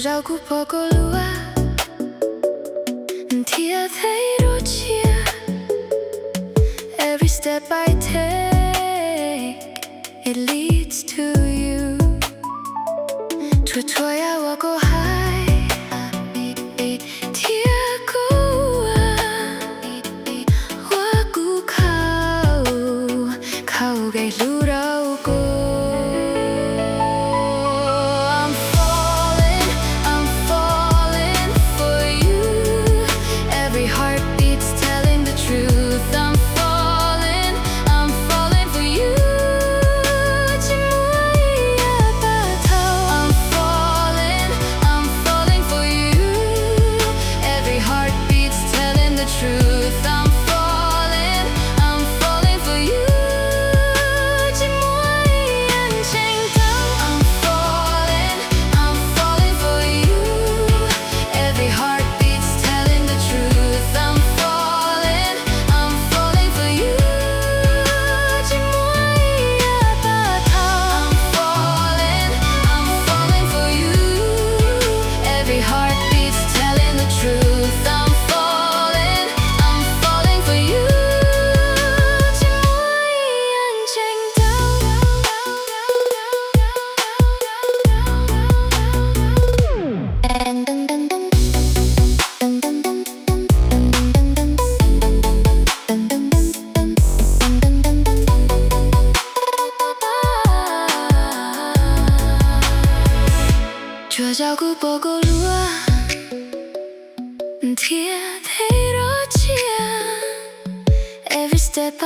Zaj kuv pom kuv luag thiab thev dua tshiab. Every step I take, it leads to you. Txhua txhua yam uas kuv hais thiab kuv ua, ua kuv khaum, khaum kev hlub rau kuv. I'm falling, I'm falling for you. Every heartbeat's telling the truth. I'm falling, I'm falling for you. Tsis muaj ib yam pab tau. I'm falling, I'm falling for you. Every heartbeat's telling the truth. I'm falling, I'm falling for you. Tsis muaj ib yam ntseeg tau. I'm falling, I'm falling for you. Every heartbeat's telling the truth. I'm falling, I'm falling for you. Tsis muaj ib yam pab tau. I'm falling, I'm falling for you. Every heartbeat's telling the truth. I'm falling, I'm falling for you. Tsis muaj ib yam ntseeg tau. Txhua zaj kuv pom kuv luag thiab thev dua tshiab. Every step